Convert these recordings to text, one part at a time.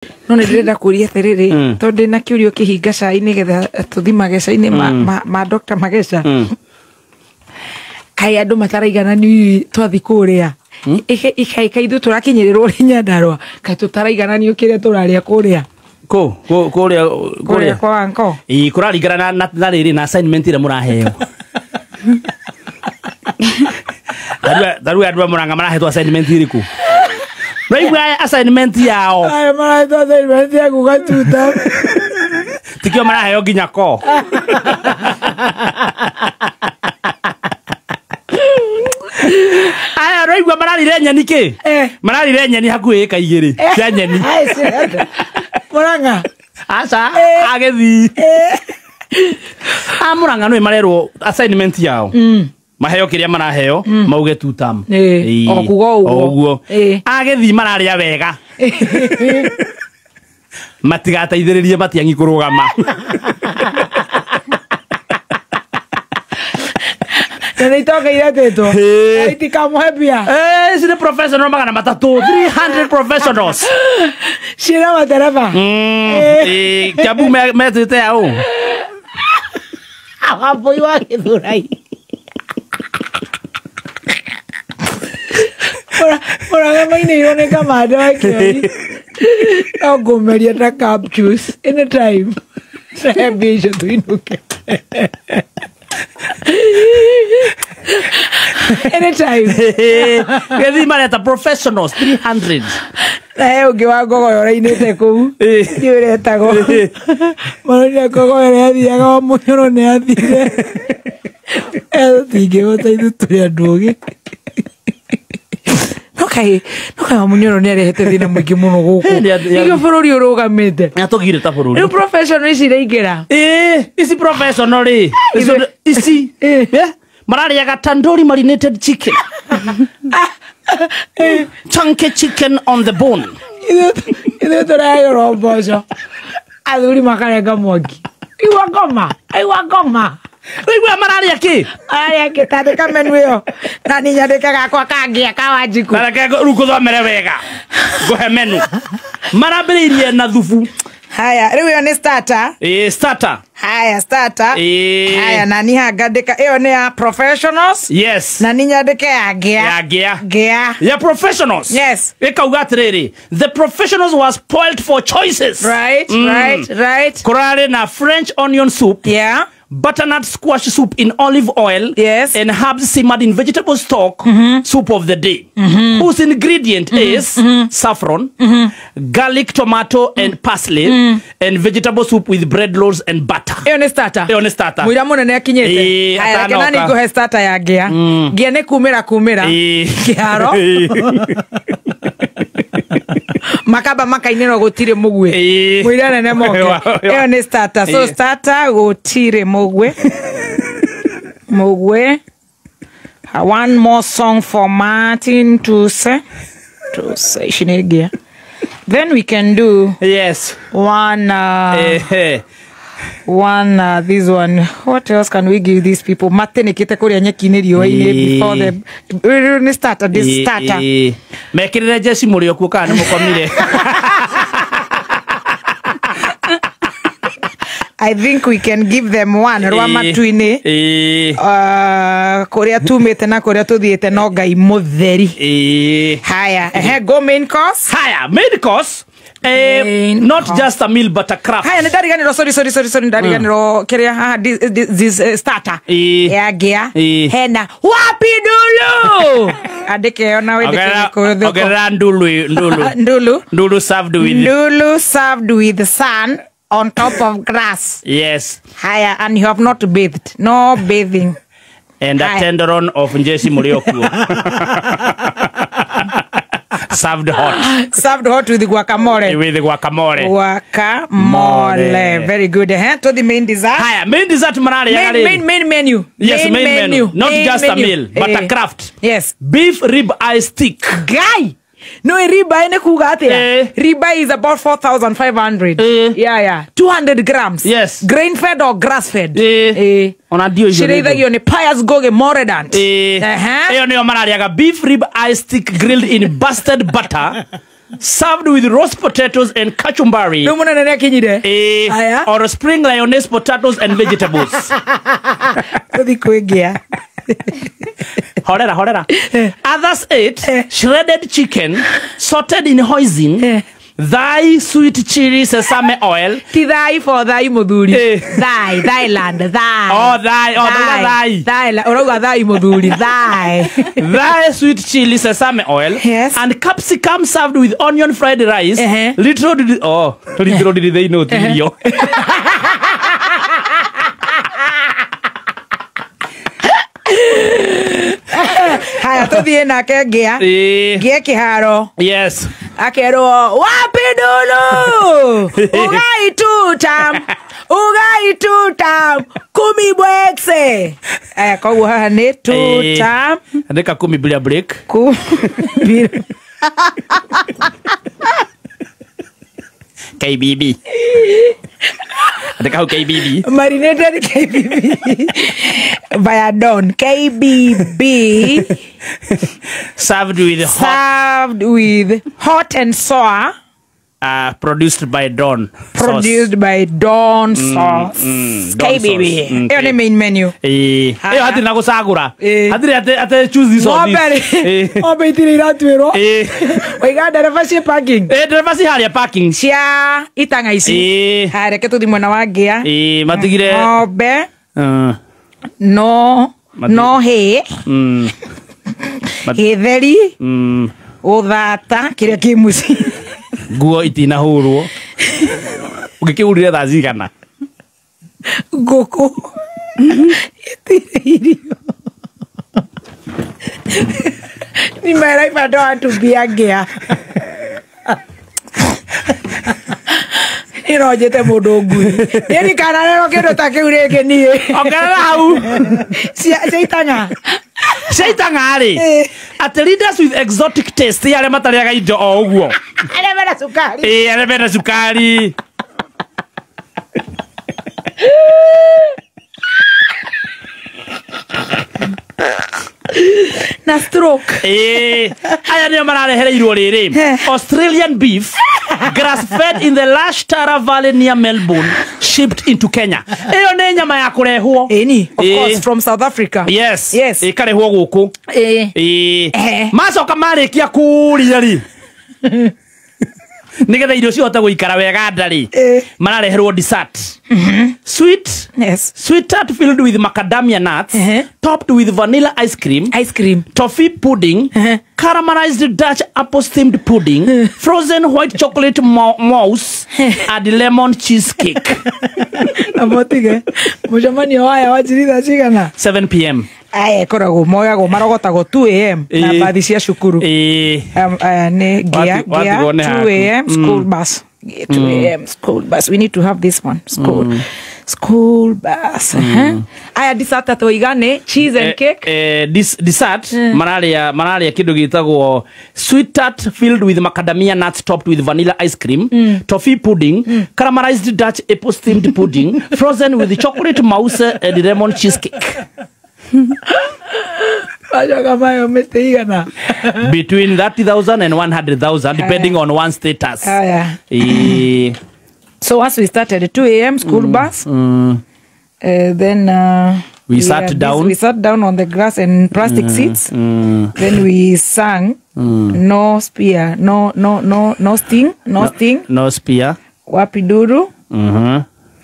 No nä ndärenda kå ria atä rä rä tondå ndä na kä å ria å kä hinga cai nä getha tå thi mageca-inä ma Dr. Mageca. Kaä andå mataraiganani twathi kå rä a ikaika ithuä tå rakinyä rä rwo rä Nyandarua, kaä tå taraigananio kä rä a tå rarä a kå rä a Kũ kũ kũrĩa kå rä a kwa wanko. Ĩĩ, kũraringana na rĩrĩ na assignment ĩrĩa mũraheo. Tarĩu andũ a Murang'a marahetwo assignment ĩrĩkũ? Raigua assignment yao. Aya marahetwo assignment ya kuga tuta. Tikio maraheo nginya ko. Aya raigua mararire nyeni kĩ? Mararire nyeni hakuhĩ ĩka 2 cia nyeni. Murang'a. Aca agĩthii. A Murang'a nĩ marerwo assignment yao. Maheo kĩrĩa maraheo mauge two term. O kuga ũguo. Agĩthii mararĩa wega. Matigateithĩrĩrie Matiang'i kũrũgama. Na nĩ itonga iretĩtwo. Itikamũhe mbia. Ici nĩ professional 300, 300 professionals. Ciĩna matereba. Kiambu metĩte aũ? Wambui wa Gĩthũrai. Murang'a mainĩirwo nĩ kamande wa Kĩoni. No ngũmeria ta cup juice anytime. Rehe mbia icio tũinũke. Anytime. Gĩthii mareta professionals 300. Na he ũngĩ wa ngogoyo ũrainĩte kũu. Ndiũĩ ũrĩa etagwo. Maronire ngogoyo ĩrĩa yathiaga wa mũnyoro nĩ yathire. Tũtingĩhota ithuĩ tũrĩ andũ ogĩ. No kaĩ wa mũnyoro nĩ arehete thĩna mũingĩ mũno gũkũ. Nĩkĩo bũrũri ũrũgamĩte. Nĩatũgire ta bũrũri. Rĩu professional ici iraingĩra. Ici professional rĩ. Ici. Mararĩaga tandoori marinated chicken. Chunky chicken on the bone. Ithuĩ tũragĩrwo mboco. Athuri makarenga mwaki. Igua ngoma. Igua ngoma. Rĩu mararĩa kĩ? Mararĩa kĩ? Tandĩka menu ĩyo. Na niĩ nyandĩke gakwa kangĩa ka Wanjikũ. Na reke rĩu ngũthomere wega. Ngũhe menu. Marambĩrĩirie na thubu. Haya, rĩu ĩyo nĩ starter. Starter. Haya, starter. Haya, na niĩ haha ngandĩka ĩyo nĩ ya professionals. Yes. Na niĩ nyandĩke ya ngĩa. Ya ngĩa. Ngĩa. Ya professionals. Yes. Ĩkauga atĩrĩrĩ, the professionals were spoiled for choices. Right, right, right. Kũrarĩ na French onion soup. Yeah. Butternut squash soup in olive oil. Yes. And herbs simmered in vegetable stock. Soup of the day. Whose ingredient is saffron, garlic, tomato, and parsley, and vegetable soup with bread rolls and butter. Ĩyo nĩ starter. Ĩyo nĩ starter. Mũira mũnene akinyĩte. Haya, reke nani ngũhe starter ya ngĩa. Ngĩa nĩ kumĩra kumĩra. Kĩharo. Makamba makainĩrwo gũtirĩ mũguĩ. Mũira nene moke. Ĩyo nĩ starter. So starter gũtirĩ mũguĩ. Mũguĩ. One more song for Martin to say. To say ici nĩ ngĩa. Then we can do yes. One one this one. What else can we give these people? Matenekete kũrĩa nyeki-inĩ riũa-inĩ before the nĩ starter, this starter. Mekĩrĩre jeci mũrĩ okuo kana nĩ mũkomire. I think we can give them one rwa matu-inĩ. Kũrĩa tumĩte na kũrĩa tũthiĩte no Ngai mũtheri. Haya, go main course. Haya, main course. Not just a meal but a craft. Haya, nĩndariganĩrwo, sorry, nĩndariganĩrwo kĩrĩa haha, this starter. Ya ngĩa. Hena wapi ndulu. Andĩke ĩyo na wĩndĩke Gĩkũyũ. Ongerera ndulu. Ndulu. Ndulu served with. Ndulu served with sand on top of grass. Yes. Haya, and you have not bathed. No bathing. And a tenderon of Njesi Muriokuo. Served hot. Served hot with guacamole. With guacamole. Guacamole. Very good. To the main dessert. Haya, main dessert marari. Main menu. Yes, main menu. Not just a meal, but a craft. Yes. Beef rib eye stick. Guy. No, ribeye ne kuga atia. Ribeye is about 4,500. Yeah. 200 grams. Yes. Grain fed or grass fed. Ona ndio icio. Shirithagio ni Pius Goge Moredant. Eyo niyo marariaga beef rib eye stick grilled in busted butter. Served with roast potatoes and kachumbari. Rĩu mũnene nĩ akinyire. Aya. Or spring lioness potatoes and vegetables. Tũthi kwĩngĩa. Horera, horera. Others ate shredded chicken sorted in hoisin, thigh sweet chili sesame oil. Ti thigh for thigh muthuri. Thigh, Thailand, thigh. Oh, thigh, oh, thigh. Thigh, urauga thigh muthuri, thigh. Thigh sweet chili sesame oil. Yes. And capsicum served with onion fried rice. Little did, oh, little did they know the Haya tuthie nake ngia. Ngie kiharo. Yes. Akerwo wapi dulu. Ugai tutam. Ugai tutam. Kumi bwekse. Aya koguo haha ni tutam. Andika kumi bila break. Kumi. KBB. Andika hau KBB. Marinated KBB. Via Don. KBB. Served with hot. Served with hot and sour. Produced by Don. Produced sauce. By Don sauce. KBB. Ĩyo nĩ main menu. Ĩyo hatirĩ na gũcagũra. Hatirĩ atĩ choose this or this. Ng'ombe itirĩ iratuĩrwo. Waiga ndereba ciĩ parking. Ndereba ci harĩa parking. Cia itang'a ici. Haya reke tũthiĩ mwena wa ngĩa. Matigire. Ng'ombe. No no hĩ. Gĩtheri. Gũthata kĩrĩa kĩ mũciĩ. Nguo itinahũrwo. Ũngĩkĩhũrire thaa cigana? Ngũkũ itirĩ irio. Ni my life I don't want to be a ngĩa. Niĩ no njĩte mũndũ ngui. Niĩ ndikanarerwo kĩndũ ta kĩu rĩngĩ niĩ. Ongerera hau. Cia itang'a. Cia itang'a rĩ. Atĩ leaders with exotic taste arĩa matarĩaga indo o ũguo. Arĩa mena cukari. Arĩa mena cukari. Na stroke. Aya nĩo mararehereirwo rĩrĩ. Australian beef grass fed in the lush Tara Valley near Melbourne, shipped into Kenya. Ĩyo nĩ nyama ya kũrehwo. Ĩni, of course from South Africa. Yes. Yes. Ĩkarehwo gũkũ. Macoka marĩkia kũrĩa rĩ. Nĩgetha irio cihote gũikara wega nda rĩ. Marareherwo dessert. Sweet. Yes. Sweet tart filled with macadamia nuts, topped with vanilla ice cream. Ice cream. Toffee pudding, caramelized Dutch apple steamed pudding, frozen white chocolate mousse, and lemon cheesecake. Amotige. Mũcemanio waya wanjirie thaa cigana? 7 p.m. Aya ĩkoragwo moyagwo marogotagwo 2 a.m. na mbathi cia cukuru. Aya nĩ ngĩa 2 a.m. school bus. 2 a.m. school bus. We need to have this one. School. School bus. Aya dessert atũiga nĩ cheese and cake. Dessert mararia kĩndũ gĩtagwo sweet tart filled with macadamia nuts topped with vanilla ice cream, toffee pudding, caramelized Dutch apple steamed pudding, frozen with chocolate mousse and lemon cheesecake. Between 30,000 and 100,000 depending on one's status. So once we started at 2 a.m. school bus, then we sat down. We sat down on the grass and plastic seats. Then we sang no spear, no sting, no sting, no spear. Wapiduru.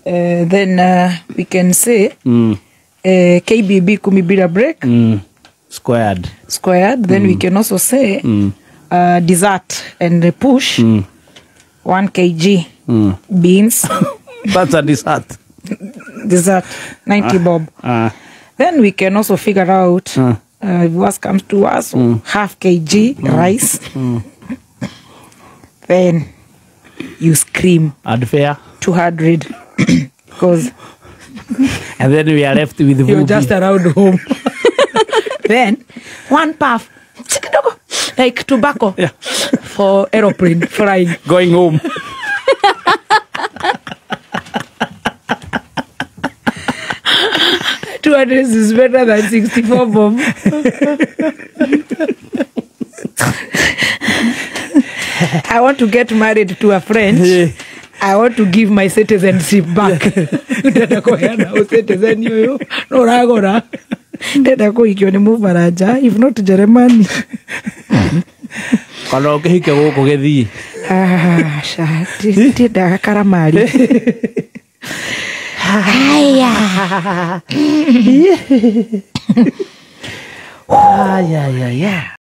Then we can say KBB kumi bila break. Squared. Squared. Then we can also say dessert and push 1 kg beans. That's a dessert. Dessert 90 bob. Then we can also figure out if worse comes to us, half kg rice. Then you scream. And fair 200 because. And then we are left with you're just around home. Then one puff, like tobacco, for aeroplane flying. Going home. $200 is better than 64 bob. I want to get married to a French. Yeah. I want to give my citizenship back. Ndenda kũheana ũcitizen ũyũ no ũragũra. Ndenda kũhikio nĩ Mũfaranja, if not Jeremani. Kana ũkĩhike gũkũ gĩthiĩ. Ah, ca, ndiendaga karamari. Haya. Ayayaya.